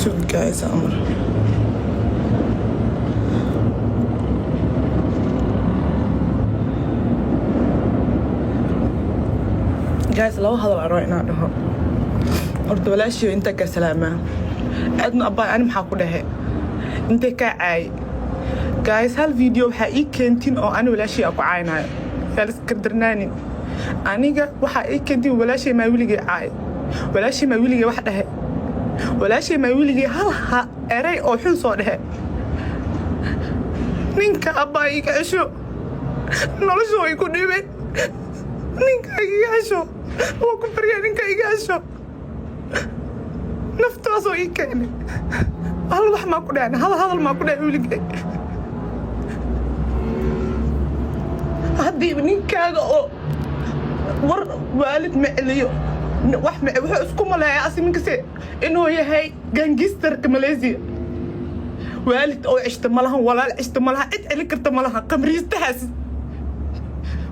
Sug guys, amar. Guys, laba hadal aan rabo inaan dhaho. Horta walaashiyo intaa kaa salaamaa. Aadna abbaa, ani maxaa ku dhahe? Intee kaa caay? Guys, hal video waxaa ii keentin oo ani walaashii aan ku caaynayo. Yaa la iskardarnaanin. Aniga waxaa ii keentin, walaashay maa weligay caay? Walaashay maa weligay wax dhahe? Walaashay maa weligay hal ha eray oo xun soo dhehe? Ninka abbaa iga cesho, nolosha way ku dhibay. Ninka iga cesho, waa ku baryaa, ninka iga cesho. Naftaasoo ii keenay, hal wax maa ku dhahan? Hal hadal maa ku dhahan weligay? Haddii ninkaaga oo war waalid ma celiyo, wax ma wuxuu isku maleeyaa asi ninkase inuu yahay gangsterka Malaysia. Waalid oo ceshta ma lahan, walaal ceshta ma lahan, cid celin karta ma lahan. Qamriistahaas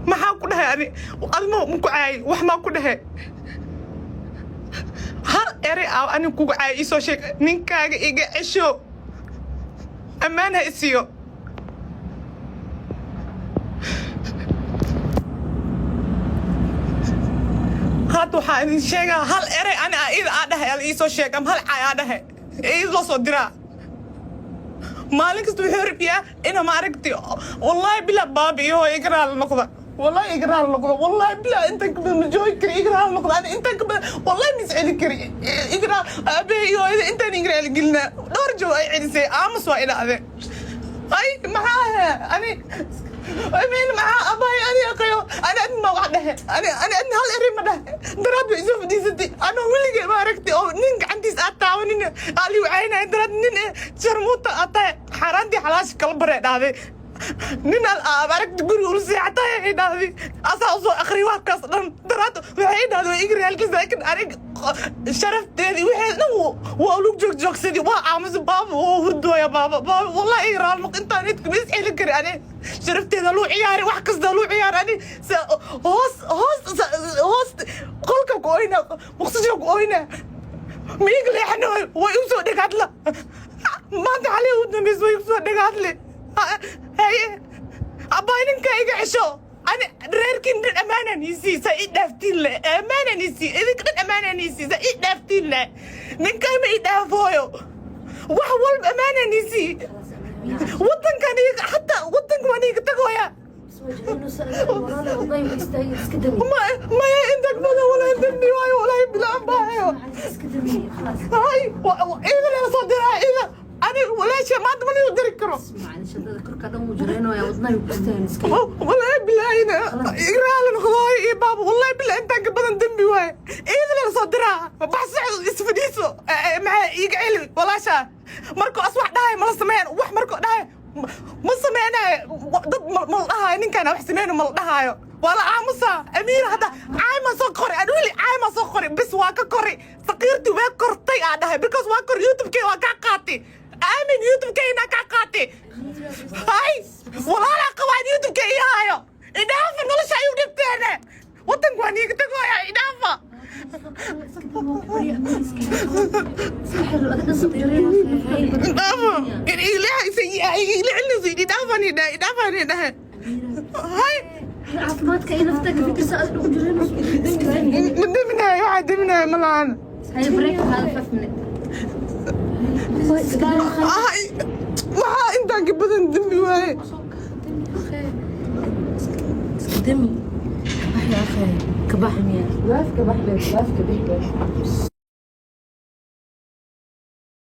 maxaa ku dhahay? Ani adma maku caayay? Wax maa ku dhahay? Hal erey aa ani kugu caayay iisoo sheeg. Ninkaaga iga cesho, ammaan ha isiiyo. Hadda waxaa idin sheegaa, hal erey ani aa ida aa dhahay ala iisoo sheeg, ama hal caay aa dhahay iid loo soo diraa. Maalin kasta wuxuu rabiyaa ina maaragti. Wallaahi bilaa, baabi iyo hooyo, iga raali noqda. Wallahi iga raali noqda. Wallahi bilaa, intaan ka badan ma joogi kari. Iga raali noqda. Ani intaan ka badan wallahi ma is celi kari. Iga raali, aabahay iyo hooyada intaan iga raali gelinaa. Dhowr joog ay celisay, aamus waa idhaahde. Ay, maxaa ahe ani amiin? Maxaa abahay ani aqayo? Ani adna ma wax dhehe? Ani adna hal erey ma dhehe. Daraad bay isoo fadhiisatay anoo weligay ma aragtay oo nin gacantiis aad taabanin ali wacaynaya. Daraad nin sharmuuta aad tahay, xaaraantii xalaasha kala baree dhahday. Nin aragti guri ula seexatay ay dhahday, asaa usoo akriya warkaas dhan. Daraad waxay dhahday waa iga raalkis, laakiin anig sharafteedii waxay dhan waa lug joog joogsadii, waa aamusa. Baaba waa hurdooya. Baaba, baaba, wallahi iga raal noq. Intaan idka ma is celin kari. Ani sharafteeda luu ciyaari, wax kasta luu ciyaari. Ani hoos hoos hoos qolka ku oyna, muqsisho ku oyna, miiga leexano. Way u soo dhagaadla maanta, xalay u dambaysa way u soo dhagaadle. Haye abbaa, ninka iga cesho. Ani reerkiin dhan ammaanan isii, sa ii dhaaftiin le. Ammaanan isii, idinka dhan ammaanan isii, sa ii dhaaftiin le. Ninkayma ii dhaafooyo, wax walba ammaanan isii. Wadankan iga, xataa wadanka waan iga tagoya. Maya, inta badan walaa dembi waayo, walaahi bilaan baahayo. Hay, iida lela soo diraa iida. Ani walaasha maanta ma liu diri karo. Walaahi bilaahina igraala noqdooy iyo baaba. Wallahi bilaa, intaan ka badan dembi waaye. Iida lela soo diraa. Bax, socdo, isfadhiiso. Maxaa iiga celi walaasha? Markuu as wax dhahay mala sameyn, wax markuu dhahay ma sameynayo. Dad mala dhahaayo ninkaan wax sameyno, mala dhahaayo, waa la aamusaa. Amiira hadda caaymaa soo qori, aan weli caaymaa soo qori. Bis waa ka kori, saqiirtii waa kortay aa dhahay, because waa kor. YouTube-kay waa kaa qaatay aamin, YouTube-kay inaa kaa qaatay. Hay, walaalaa qabaan, YouTube-kay ii haayo. Idhaafa, nolosha ayuu dhibteene. Wadanka waa niiga tagoya, idhaafa. Idhaafa, idhaafani dhahe, idhaafani dhahe. Hay. Caafimaadka iyo nafta ka fikirsa, aad ugu jireen. Ma deminayo, waxaa deminayo ma lahan. Hay, break hada 5 minute. Ay, maxaa intaan ka badan dembi waaye? Iska dami, kabax ya akhi, kabax miya. Live ka bax, live ka bix.